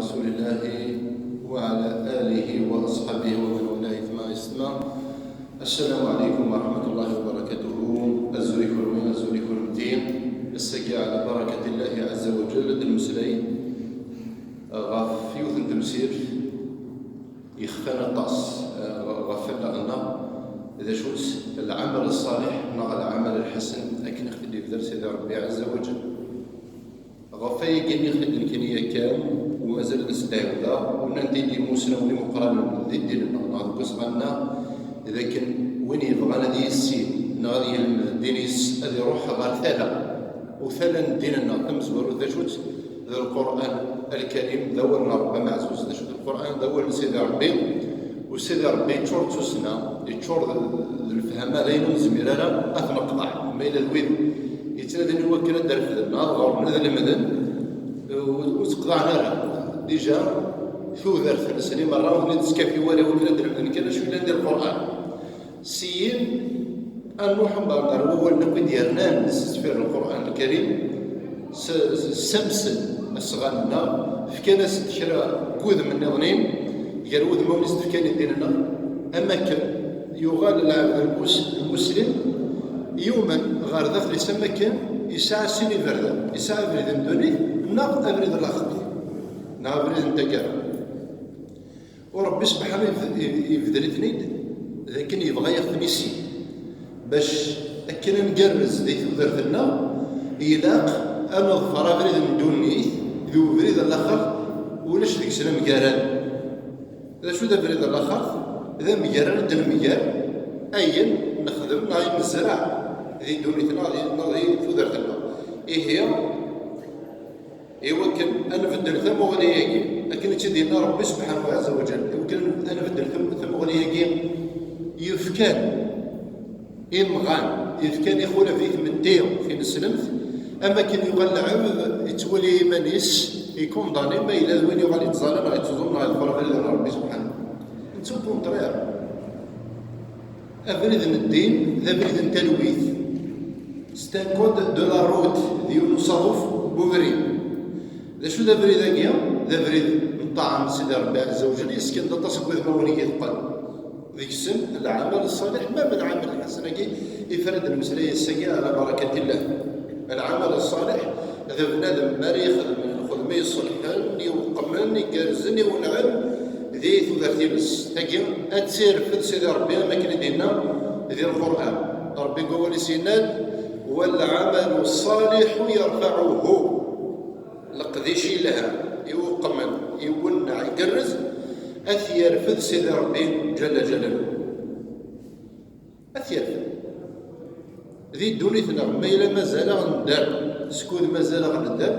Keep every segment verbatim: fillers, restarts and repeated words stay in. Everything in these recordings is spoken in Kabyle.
رسول الله وعلى آله وأصحابه ومن والاه أجمعين. السلام عليكم ورحمة الله وبركاته. Azul i kunwi, azul i kunemti. Ass-agi, ɛla barakat Illahi ɛazza wa jall, ad d-nemmeslay ɣef yiwet n temsirt yexfan aṭas, eh, ɣef wallaɣ-nneɣ, d acu-tt lɛamal ṣṣaliḥ neɣ lɛamal lḥasen, akken i ɣ-t-id-yebder Sidi Ṛebbi ɛazza wa jall. Ɣef wayagi-nni i ɣ-t-id-nekkini yakan, u mazal ad as-d-ɛiwdeɣ, u nnan-t-id yimusnawen imeqqranen di ddin-nneɣ neɣ deg usɣan-nneɣ, d akken win yebɣan ad yissin neɣ ad yelmed ddin-is, ad iruḥ ɣer tala. U tala n ddin-nneɣ tamezwarut d acu-tt? D Lqur'an Lkarim, d awal n Ṛebbi ameɛzuz. D acu d Lqur'an? D awal n Sidi Ṛebbi. U Sidi Ṛebbi yeččur d tussna, yeččur d, d lefhama, d ayen ur nezmir ara ad t-neqḍeɛ. Ma yella d wid yettnadin i wakken ad d-refden, ad ɣren, ad lemden, ur, ur tt-qḍiɛen ara. Déjà, tudert-nsen i merra ur ten-id-teskafi wara i wakken ad d-lemden kan acu yellan di Lqur'an. Syin, ad nruḥ umbeɛd ɣer wawalen akk i d-yernan s deffir n Lqur'an Lkarim, s-, s-, ssamsen asɣan-nneɣ, fkan-as-d kra n wudem nniḍen, gar wudmawen i s-d-fkan i ddin-nneɣ, am akken yuɣal lɛebd lmus-, lmuslim yumen ɣer daxel-is am akken yesɛa sin iberdan, yesɛa abrid n ddunit neɣ abrid n laxert, neɣ abrid n taggara. U Ṛebbi sebḥanu yeb-, yeb-, yebder-iten-id d akken yebɣa yaɣ-ten-issin. Bac akken ad ngerrez di tudert-nneɣ, ilaq ad neḍfer abrid n ddunit d ubrid n laxert, ulac deg-sen amgaran. D acu d abrid n laxert? D amgaran ad d-nemger ayen nexdem neɣ ayen nezreɛ di ddunit-nneɣ, di, neɣ di tudert-nneɣ. Ihi, i wakken ad nbeddel tamuɣli-agi, akken i tt-id-yenna Ṛebbi subḥanahu ɛazza wa jall, i wakken ad nbeddel tam-, tamuɣli-agi yefkan imɣan, yefkan ixulaf di tmetti tineslemt, am akken yuɣal lɛebd yettwali iman-is ikundani ma yella d win yuɣal yettẓalla neɣ yettuẓum neɣ yeḍfer abrid n Ṛebbi subḥanahu. Netta au contraire. Abrid n ddin d abrid n talwit. C'est un code de la route, d yiwen usaḍuf n ubrid. D acu d abrid-agi? D abrid n ṭṭaɛa n Sidi Ṛebbi ɛazza wa jall, yesken-d aṭas n wudmawen i yeqqen. Deg-sen lɛamal ṣṣaliḥ, ma d lɛamal lḥasan-agi i fara d-nemmeslay ass-agi, ɛla barakat illah. Lɛamal ṣṣaliḥ d bnadem mi ara ixedmen lxedma iṣelḥen, iweqqmen, igerrzen, iwenɛen di tudert-ines. Tagi ad tt-irfed Sidi Ṛebbi am akken i d-yenna di Lqur'an. Ṛebbi deg wawal-is yenna-d: "Wal-ɛamalu ṣṣaliḥu yarfaɛuhu." Leqdic ilhan, iweqqmen, iwenneɛ, igerrez, ad t-yerfed Sidi Ṛebbi ǧalla ǧalaluhu. Ad t-yerfed. Di ddunit-nneɣ, ma yella mazal-aɣ nedder, skud mazal-aɣ nedder,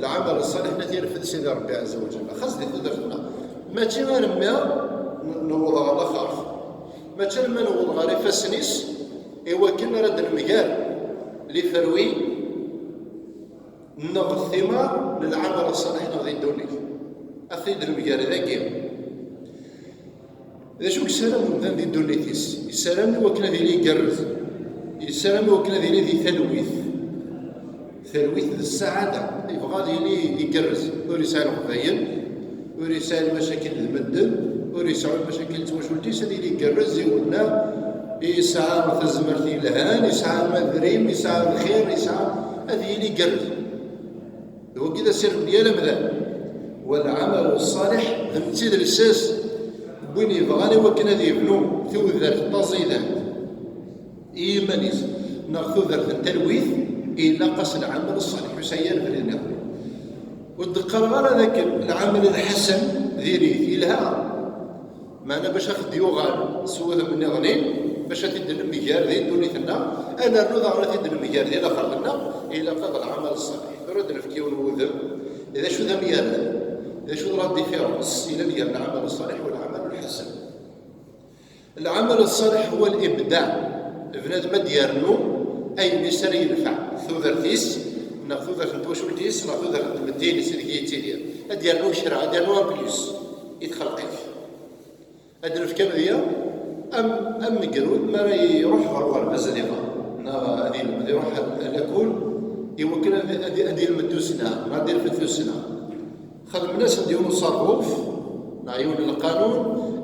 lɛamal ṣṣaliḥ ad t-yerfed Sidi Ṛebbi ɛazza wa jalla. Xas di tudert-nneɣ, mačči armi n-, newweḍ ɣer laxert, mačči armi newweḍ ɣer ifassen-is, i wakken ara d-nemger les fruits neɣ thimar n lɛamal ṣṣaliḥ neɣ di ddunit. Ad t-id-nemger dagi. D acu i yessaram umdan di ddunit-is? Yessaram i wakken ad yili igerrez. Yessaram i wakken ad yili di talwit. Talwit d ssaɛada. Yebɣa ad yili igerrez. Ur yesɛi leqbayel, ur yesɛi lmacakil d medden, ur yesɛi lmacakil d twacult-is, ad yili igerrez, iwenneɛ, yesɛa tazmert yelhan, yesɛa adrim, yesɛa lxir, yesɛa, ad yili igerrez. D wagi d asirem n yal amdan. Wal-ɛamalu ṣṣaliḥ, d netta i d lsas n win yebɣan i wakken ad yebnu tudert taẓidant i yiman-is, neɣ tudert n talwit, ilaq-as lɛamal ṣṣaliḥ, ur yesɛi ara abrid nniḍen. Ur d-qqareɣ ara d akken lɛamal lḥasan diri-t, yelha. Meɛna bac ad ɣ-d-yuɣal s wudem nniḍen, bac ad t-id-nemger di ddunit-nneɣ, ad nernu daɣen ad t-id-nemger di laxert-nneɣ, ilaq-aɣ lɛamal ṣṣaliḥ. Tura ad d-nefk yiwen n wudem, d acu d amyarad? D acu d la différence yellan gar lɛamal ṣṣaliḥ u lɛamal lḥasan? Lɛamal ṣṣaliḥ huwa libdaɛ. Bnadem ad d-yernu ayen i s ara yenfeɛ tudert-is, neɣ tudert n twacult-is, neɣ tudert n tmetti-ines ideg yettidir. Ad d-yernu kra, ad d-yernu un plus i txelqit. Ad d-nefk amedya am, am ugrud mi ara iruḥ ɣer uɣerbaz ad iɣer, neɣ ad ilmed, iruḥ ar lakul, i wakken ad, ad, ad ilmed tussna, neɣ ad irfed tussna. Xedmen-asen-d yiwen uṣerruf, neɣ yiwen n lqanun,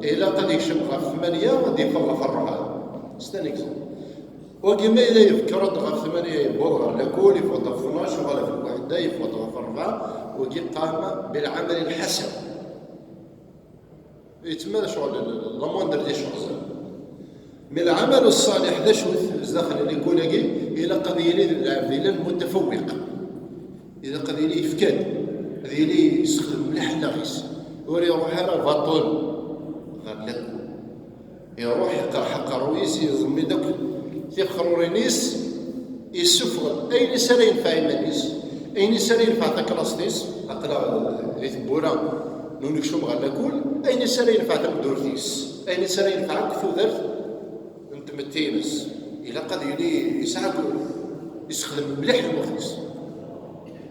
ilaq ad yekcem ɣef tmanya, ad yeffeɣ ɣef ṛṛebɛa. C'est un exemple. Wagi ma yella yebker-d ɣef tmanya, yewweḍ ɣer lakul, yeffeɣ-d ɣef tnac, uɣal ɣef lweḥda, yeffeɣ-d ɣef ṛṛebɛa, wagi qama bilɛamal lḥasan. Yettmal ccɣel, la moindre des choses. Mais lɛamal ṣṣaliḥ d acu-t zdaxel n likul-agi? Ilaq ad yili d lɛebd yellan mutafawwiq. Ilaq ad yili yefka-d, ad yili yessexdem mliḥ allaɣ-is. Ur iruḥ ara baṭel ɣer lakul. Iruḥ iqerḥ aqerruy-is, yeẓmi-d akk tixeṛṛurin-is, yessufeɣ-d ayen i s ara yenfeɛ iman-is, ayen i s ara yenfeɛ taklaṣt-is, aql-aɣ di tewwura n unekcum ɣer lakul, ayen i s ara yenfeɛ tameddurt-is, ayen i s ara yenfeɛ akk tudert n tmetti-ines. Ilaq ad yili yesɛa akk, yessexdem mliḥ lweqt-is.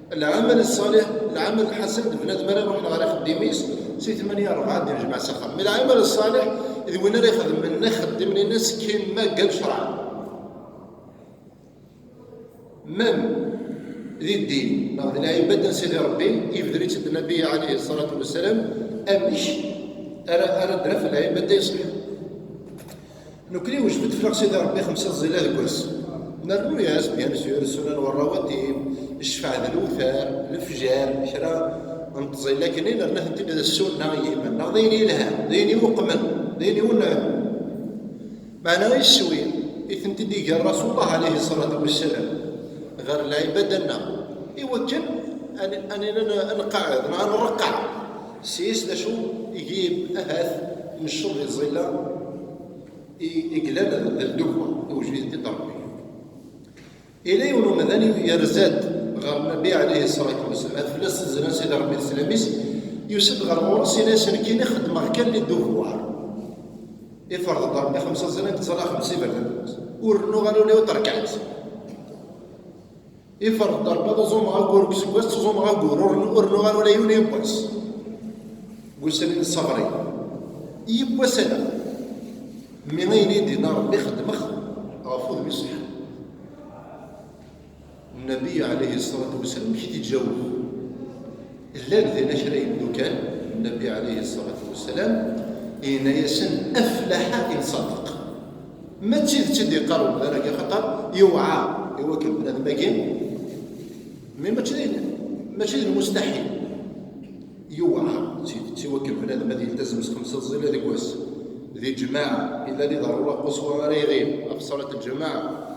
Lɛamal ṣṣaliḥ, lɛamal lḥasan d bnadem ara iruḥen ɣer ixeddim-is, si tmanya ṛebɛa ad d-nejmeɛ s axxam. Mi lɛamal ṣṣaliḥ d win ara ixedmen ixeddimen-ines kima gan ccṛeɛ. Même di ddin, neɣ di lɛibada n Sidi Ṛebbi, ibder-itt-id Nnbi ɛalayhi ṣṣalatu wassalam, amek ara, ara d-naf lɛibada iṣeḥḥa. Nekkni wejbed fell-aɣ Sidi Ṛebbi xemsa ẓẓila deg wass. Nernu-yas, bien sûr, ssunan wa ṛṛawatib, ccfeɛ d lewtar, lefjer, kra n tẓilakin, nerna-tent-id d ssunna i yiman-nneɣ, d ayen yelhan, d ayen iweqmen, d ayen iwennɛen. Meɛna iswi i tent-id-iger Rasulullah ɛalayhi ṣṣalatu wassalam ɣer lɛibada-nneɣ, iwakken ad, ad nili n-, nqeɛɛed, neɣ ad nreqqeɛ s yis d acu i yib ahat necceḍ di ẓilla i, i yellan d, d ddukwa, i wejbident-id Ṛebbi. Yella yiwen umdan yerza-d ɣer Nnbi ɛalayhi ṣṣalatu wassalam, ad fell-as zzlan Sidi Ṛebbi d sslam-is, yusa-d ɣer ɣur-s, yenna-yas: "Nekkini xeddmeɣ kan les devoirs." Iferḍ-d Ṛebbi xemsa ẓẓila, nekk ttẓallaɣ xemsa iberdan deg wass. Ur rennuɣ ara ula i ṭerkɛet. Iferḍ-d Ṛebbi ad uẓumeɣ aggur deg useggas, ttuẓumeɣ aggur, ur, ur rennuɣ ara ula yiwen yiwwas. Deg ussan n ṣṣber-iw. Yiwwas ala. Mi ayen i d-yenna Ṛebbi xeddmeɣ ɣef wudem iṣeḥḥan. Nnbi ɛalayhi ṣṣalatu wassalam, amek i t-iǧaweb? Llan dinna kra yemdukkal, Nnbi ɛalayhi ṣṣalatu wassalam, yenna-yasen: "Aflaḥa in ṣadeq." Ma d tidet i d-iqqar umdan-agi, axaṭer yewɛer i wakken bnadem-agi, mais mačči d, mačči d lmustaḥil. Yewɛer d tidet i wakken bnadem ad yeltazem s xemsa ẓẓila deg wass, di lǧemaɛa, illa di ḍarura quswa ara iɣib ɣef ṣalat lǧemaɛa.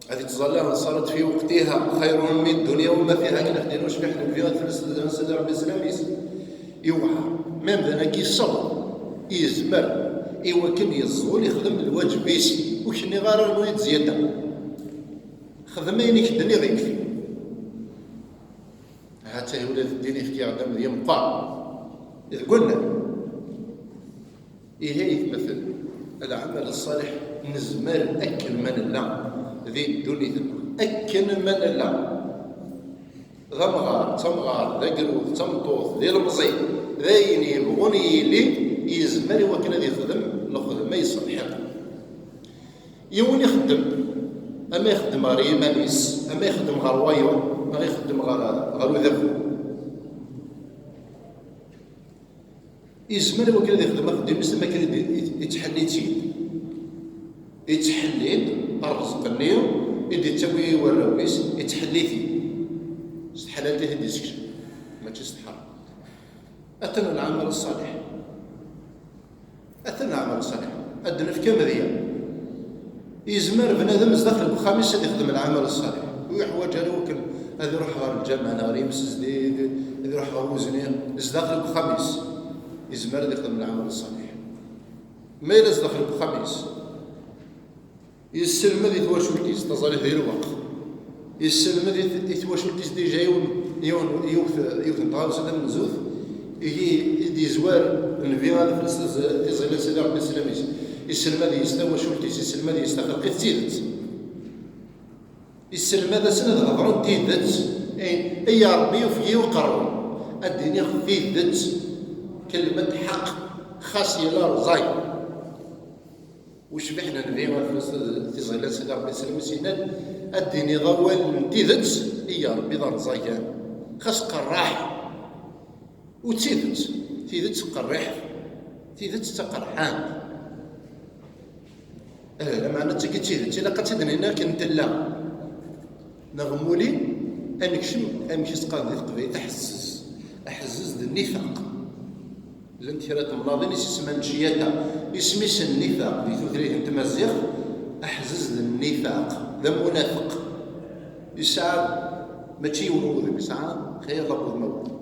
Ad ittẓalla ṣṣalat fi weqtiha xayrun min dunya wa ma fiha, akken i ɣ-d-yenna ucbiḥ Nnbi, ad fell-as Sidi Ṛebbi sslam-is. Yewɛer. Ma amdan-agi yessaweḍ, yezmer i wakken yeẓẓul, ixdem lwaǧeb-is, ur k-nniɣ ara rnu-yi-d zyada. Xdem ayen i k-d-nniɣ-ik. Ha-tt-ahi ula d ddin ifki-aɣ-d amedya meqqar deg wannar. Ihi aytmaten, lɛamal ṣṣaliḥ nezmer akken ma nella di ddunit-nneɣ, akken ma nella, d amɣar, d tamɣart, d agrud, d tameṭṭut, d ilemẓi, d ayen yebɣun yili, yezmer i wakken ad yexdem lxedma iṣelḥen. Yiwen ixeddem, ama ixeddem ɣer yiman-is, ama ixeddem ɣer wayeḍ, neɣ ixeddem ɣer, ɣer udabu. Yezmer i wakken ad ixdem axeddim-is, am wakken i d-, i d-, ittḥelli-tt-id. Ittḥelli-d ṛṛezq-nni i d-ittawi i warraw-is, ittḥelli-t-id. S tḥelalt i t-id-isekcem, mačči s tḥeṛṛamt. Atan lɛamal ṣṣaliḥ. Atan lɛamal ṣṣaliḥ. Ad d-nefk amedya. Yezmer bnadem zdaxel deg uxxam-is ad ixdem lɛamal ṣṣaliḥ. Ur yeḥwaǧ ara wakken ad iruḥ ɣer lǧameɛ neɣ ɣer yimsesdi, ad iruḥ ɣer uzniq, zdaxel deg uxxam-is. Yezmer ad ixdem lɛamal ṣṣaliḥ. Ma yella zdaxel deg uxxam-is, yesselmed i twacult-is taẓallit di lweqt. Yesselmed i t-, i twacult-is dija yiwen, yiwen, yiwet, yiwet n tɣawsa tamenzut i, i d-yezwar Nnbi ad fell-as tiẓ-, tiẓilin Sidi Ṛebbi sslam-is. Yesselmad yes tawacult-is, yesselmad yes taxelqit d tidet. Yesselmad-asen ad hedṛen tidet. Ay, ay Ṛebbi, yufeg-iyi uqerruy ad d-iniɣ tidet, kelmat ḥeqq, xas yella rẓag. Ucbiḥ n Nnbi, tiẓilin Sidi Ṛebbi sslam-is, yenna-d: "Ad d-tiniḍ awal n tidet, i Ṛebbi d arẓagan, xas qerraḥ." U d tidet, tidet qerriḥet, tidet d taqerḥant. Eh, lameɛna d tagi d tidet, ilaq ad tt-id-nini akken tella. Neɣ mmuli, ad nekcem, amek i s-qqaren di teqbaylit, aḥezzez. Aḥezzez d nnifaq. Llant kra temnaḍin i s-isemman ciyata, isem-is nnifaq, di tutlayt n tmaziɣt, aḥezzez d nnifaq, d amunafeq. Yesɛa, mačči yiwen wudem, yesɛa xeyr n wudmawen.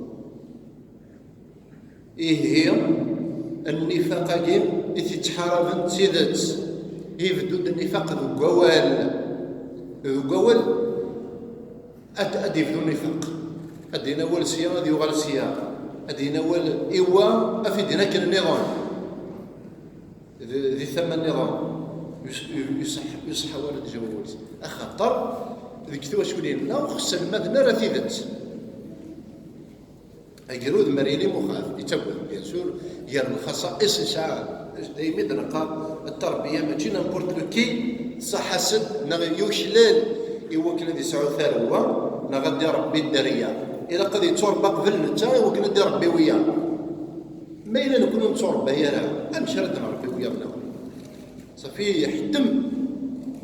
Ihi, nnifaq-agi i t-ittḥaraben d tidet. Ibeddu-d nnifaq deg wawal. Deg wawal, ad, ad ibdu nnifaq. Ad d-yini awal sya, ad yuɣal sya. Ad d-yini awal i wa, ad t-id-yini akken nniḍen. D, di tama nniḍen. Yus-, yus-, yuseḥḥaw ara d-jaw awal-is. Axaṭer, deg twaculin-nneɣ, xessen ma d nara tidet. Agrud mer yili muxaf, yettagad, bien sûr, gar lxaṣaïs yesɛa, daymi d-neqqar, tterbiya mačči n'importe qui, ṣaḥ-as-d neɣ yuklal i wakken ad yesɛu tarwa, neɣ ad d-iṛebbi dderya. Ilaq ad yettuṛebba qbel netta i wakken ad d-iṛebbi wiyaḍ. Ma yella nekkni ur nettuṛebba ara, amek ara d-nṛebbi wiyaḍ-nneɣ? Safi, iḥettem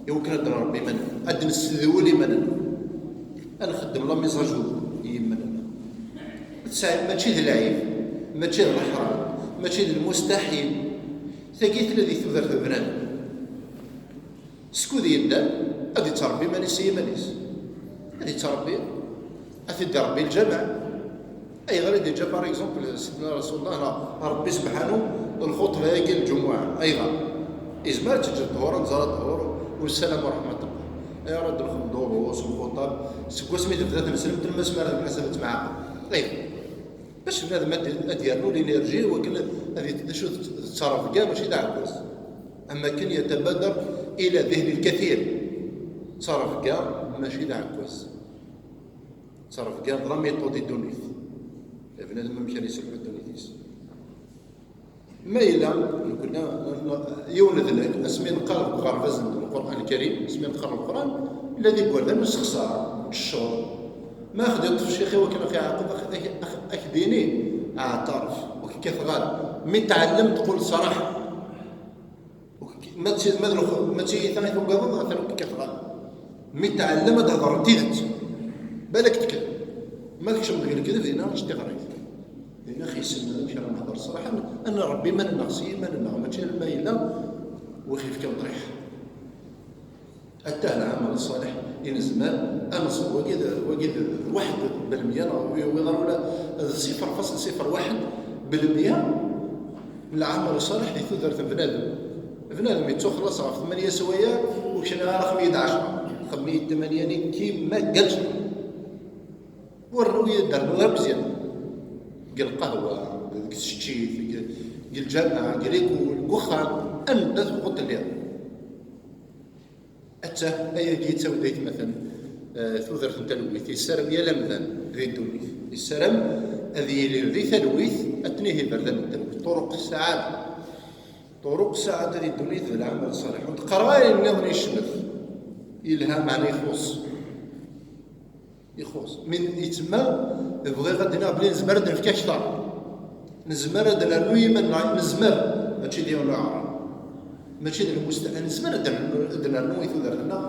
i wakken ad nṛebbi iman-nneɣ, ad d-nessedwel iman-nneɣ, ad nxeddem la mise à jour i yiman-nneɣ. Tesɛi, mačči d lɛib, mačči d leḥram, mačči d lmustaḥil. Tagi tella di tudert n bnadem. Skud yeddan, ad yettṛebbi iman-is i yiman-is. Ad yettṛebbi, ad t-id-iṛebbi lǧameɛ. Ayɣer i d-yeǧǧa, par exemple, Sidna Rasulullah neɣ Ṛebbi Sebḥanu lxuṭba-agi n lǧumuɛa? Ayɣer? Izmer ad teǧǧ ṭhur, ad nẓer ṭhur, u sslam u ṛeḥmat Allah. Ayɣer ad d-nxeddem ḍuṛus, lxuṭab, seg wasmi tebda tneslemt, alma asmi ara nemḥasab ad tmeɛqed? Ayɣer? Bac bnadem ad, ad yernu l'énergie, wakken ad yet-, d acu d, d ttrebga, mačči d aɛekkaz. Am akken yetabadar ila dihni lkathir, ttrebga mačči d aɛekkaz. Ttrebga d la méthode i ddunit. Bnadem amek ara iselḥu ddunit-is. Ma yella, nekkni, yiwen d nekk, asmi neqqar deg uɣerbaz n Lqur'an Lkarim, asmi neqqar Lqur'an, yella d igerdan n usexṣar, n ccur. Ma ad yeṭṭef ccix-iw akken ad k-iɛaqeb, ad k-, ad k-, ad k-d-yini, "Ɛtaref, ur k-kkateɣ ara." Mi tɛellem, tqul ṣṣraḥa. Ur k-, ma d ti-, ma d lxu-, ma d tiyita i tugadeḍ, atan ur k-kkateɣ ara. Mi tɛellem ad d-hedreḍ tidet, balak tekdeb. Ma tkecmeḍ deg lekdeb, dinna ečč tiɣrit. Dinna xi-, yesselmad amek ara nehder ṣṣraḥa, ad nṛebbi iman-nneɣ s yiman-nneɣ, mačči alma yella wi ɣ-ifkan ṭṭriḥ. Atah lɛamal ṣṣaliḥ i nezmer ad neẓẓel. Wagi d, wagi d waḥed belmya, neɣ wi, wi ɣer ula d ṣifr faṣel ṣifr waḥed belmya n lɛamal ṣṣaliḥ di tudert n bnadem. Bnadem yettuxlaṣ ɣef tmanya swayeɛ, ur kniɣ ara xemmi-yi-d ɛecṛa. Xemmi-yi-d tmanya-nni kima ggaǧ. Ur rnu-yi-d rnu akk zyan. Deg lqahwa, deg tseccit, deg, deg lǧameɛ, deg likul, deg uxxam, anda tebɣuḍ telliḍ. Attah, ayagi yettawi-d aytmaten, eh, tudert n talwit. Yessaram yal amdan di ddunit. Yessaram ad yili di talwit, ad ten-ihi iberdan n talwit. Turuq ssaɛada. Turuq ssaɛada di ddunit d lɛamal ṣṣaliḥ. Ur d-qqareɣ ara ayen nniḍen yecmet. Yelha, meɛna ixuṣ. Ixuṣ. Mi n-, yettma, bɣiɣ ad d-iniɣ belli nezmer ad d-nefk akteṛ. Nezmer ad d-nernu iman-nneɣ, nezmer. Mačči d yiwen n uɛrab. Mačči d lmusta-, nezmer ad d-nernu, ad d-nernu i tudert-nneɣ.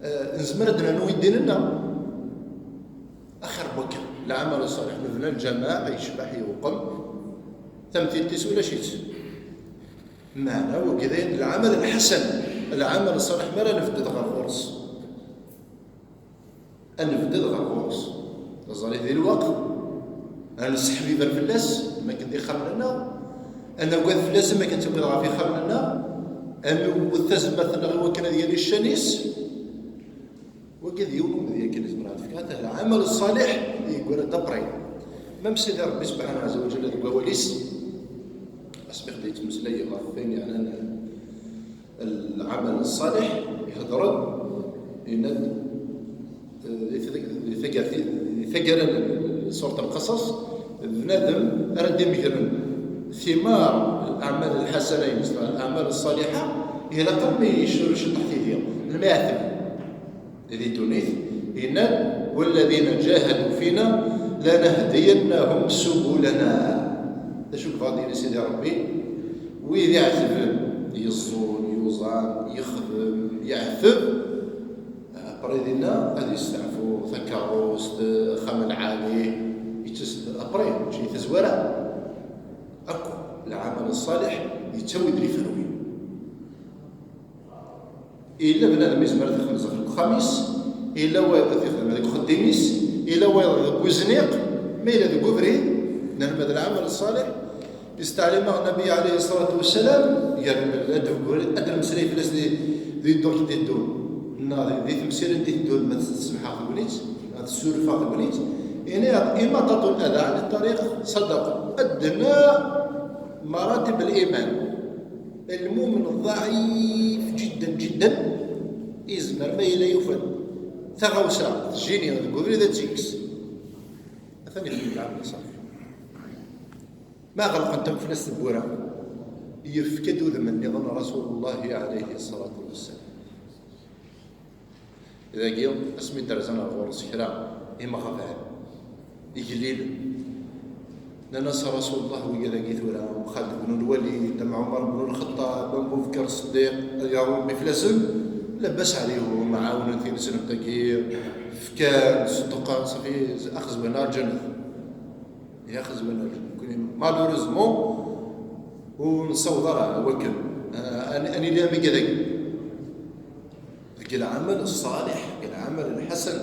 Eh, nezmer ad d-nernu i ddin-nneɣ. Axir n wakken, lɛamal ṣṣaliḥ, nebna lǧameɛ, yecbeḥ, yewqem. Tamtilt-is ulac-itt. Meɛna wagi d ayen, lɛamal lḥasan, lɛamal ṣṣaliḥ, mi ara nebded ɣer ɣur-s. Ad nebded ɣer ɣur-s. Teẓriḍ di lweqt, ad nesseḥbiber fell-as, am akken d ixxamen-nneɣ, ad nagad fell-as, am akken d tagad ɣef ixxamen-nneɣ, ad newwet tazmert-nneɣ i wakken ad yali ccan-is. Wagi d yiwen umedya kan i zemreɣ ad fkeɣ, ata lɛamal ṣṣaliḥ yeggara-d après. Même Sidi Ṛebbi subḥanahu ɛezza wa ǧalla deg wawal-is, asmi ɣ-d-yettmeslay ɣef wayen yeɛnan lɛamal ṣṣaliḥ, ihedder-d, yenna-d, eh, di tag-, di taggara, di taggara n surat Lqasas, bnadem ara d-imegren thimar lɛamal lḥasana-ines, lɛamal ṣṣaliḥa, ilaq almi yecceḍ ciṭṭaḥ tidi, almi iɛtem di ddunit, yenna-d, "Walladina jahadu fina لنهدينهم سبلنا. D acu i yebɣa ad d-yini Sidi Ṛebbi? Wid iɛetben, yeẓẓul, yuẓam, yexdem, yeɛteb, après dinna ad yesteɛfu takeṛṛust, axxam lɛali, yettess après, mačči tazwara. Akk lɛamal ṣṣaliḥ yettawi-d liferwin. Yella bnadem yezmer ad t-ixdem deg uxxam-is, yella wayeḍ ad t-ixdem deg uxeddim-is, yella wayeḍ deg uzniq, ma yella deg ubrid, nelmed lɛamal ṣṣaliḥ. Yesteɛlim-aɣ Nnbi ɛalayhi ṣṣalatu wassalam, gar ad d-, ad d-nemmeslay fell-as di, di ddurt d-iteddun, neɣ di, di temsirin d-iteddun, ma tessemḥeɣ tegnit, neɣ tessuref-aɣ tegnit, ini-aɣ: إماطة الأذى عن الطريق صدقة. أدنى مراتب الإيمان. Lmumen ḍɛif jidden, jidden, yezmer ma yella yufa-d taɣawsa tejjini deg ubrid ad tt-yekkes. Atan yexdem lɛamal ṣṣaliḥ. Ma ɣelqent akk fell-as tewwura, yefka-d udem nniḍen Rasulullah ɛalayhi ṣṣalatu wassalam. Dagi, asmi d-rzan ar ɣur-s kra imeɣban, igellilen, nnan-as: "A Rasulullah, wigad-agi tura, Xaled ibn Lwalid, am Ɛumar ibn Lxeṭṭab, am Bubekr Ṣeddiq, ad yerḥem Ṛebbi fell-asen, labas ɛlayhum, ɛawnen tineslemt-agi, fkan, ṣeddqen, ṣafi, axezwan ar lǧennet." Ya axezwan ar lǧennet. Nekkni, malheureusement, ur nessaweḍ ara i wakken, eh, ad, ad nili am wigad-agi. Deg lɛamal ṣṣaliḥ, deg lɛamal lḥasan,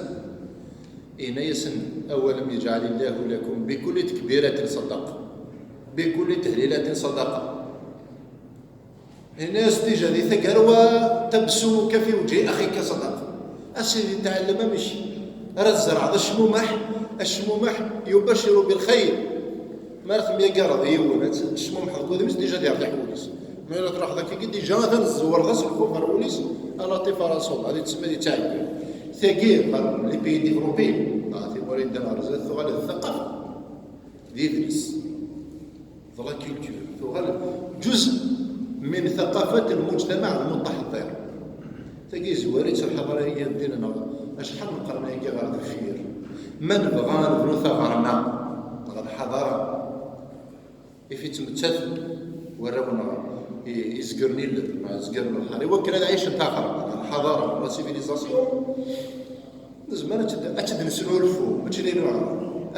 yenna-yasen: "أولم يجعل الله لكم بكل تكبيرة صدقة، بكل تهليلة صدقة." Yenna-yas: "Déjà di taggara, تبسمك في وجه أخيك صدقة." A Sidi, tɛellem amek ara tzerɛeḍ acmumeḥ, acmumeḥ يبشر بالخير. Mi ara temyagareḍ yiwen, ad tecmumeḥeḍ deg wudem-is, déjà ad yertiḥ wul-is. Mi ara truḥeḍ akkagi, déjà atan tẓewreḍ-as lxuf ɣer wul-is, a Laṭif a Rasul, ad yettsemmi di ttɛegga. Tagi, ɣer les pays développés, ah, timura yeddan ɣer zdat, tuɣal d ثقافة, d idles, d la culture, tuɣal جزء من ثقافة المجتمع المتحضر. Tagi yezwar-itt lḥaḍara-agi n ddin-nneɣ. Acḥal n lqern-agi ɣer deffir, ma nebɣa ad nebnu taɣerma neɣ lḥaḍara, ifi ttmettaten warraw-nneɣ i, i zegren ilel, neɣ zegren lebḥer, i wakken ad ɛicen taɣerma, neɣ lḥaḍara, neɣ la civilisation, nezmer ad tt-, ad tt-id-nesnulfu, mačči d ayen ur,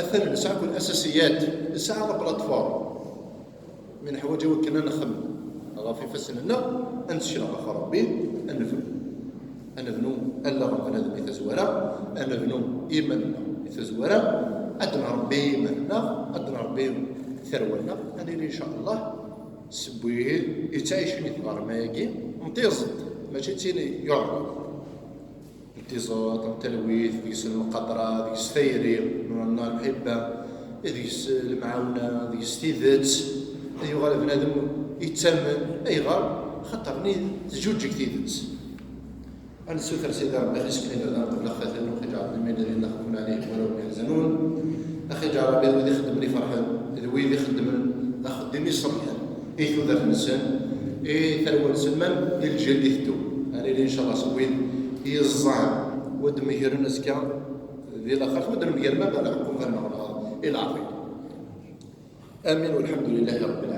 atan nesɛa akk الأساسيات, nesɛa la plateforme. Mi neḥwaǧ i wakken ad nxemmem ɣef ifassen-nneɣ, ad nettkel ɣef Ṛebbi, ad nebnu. Ad nebnu allaɣ n bnadem i tazwara, ad nebnu iman-nneɣ i tazwara, ad nṛebbi iman-nneɣ, ad nṛebbi tarwa-nneɣ, ad nili, in ca Allah, seg wid yettɛicin i tɣerma-agi n tiẓeṭ, mačči d tin yuɛren. N tiẓeṭ, n talwit, deg-s lmuqadara, deg-s tayri, nuna lmuḥibba, deg-s lemɛawna, deg-s tidet. Ad yuɣal bnadem yettamen. Ayɣer? Xaṭer ni tǧuǧǧeg tidet. Ad nessuter Sidi Ṛebbi ad isken iberdan qbel axfatan, ويجعل من الذين يخافون عليه ولا هم يحزنون. Ad ɣ-iǧɛel Ṛebbi d wid ixeddmen iferḥen, d wid ixeddmen axeddim iṣelḥen i tudert-nsen, i tarwa-nsen, même i lǧil d-iteddun. Ad nili, in ca Allah, seg wid yeẓẓan, wa d-megren azekka di laxert, wa d-nemger ma bala aqqumer-nneɣ i leɛḍil. Amin, walḥemdu lillahi Ṛebbil ɛalamin.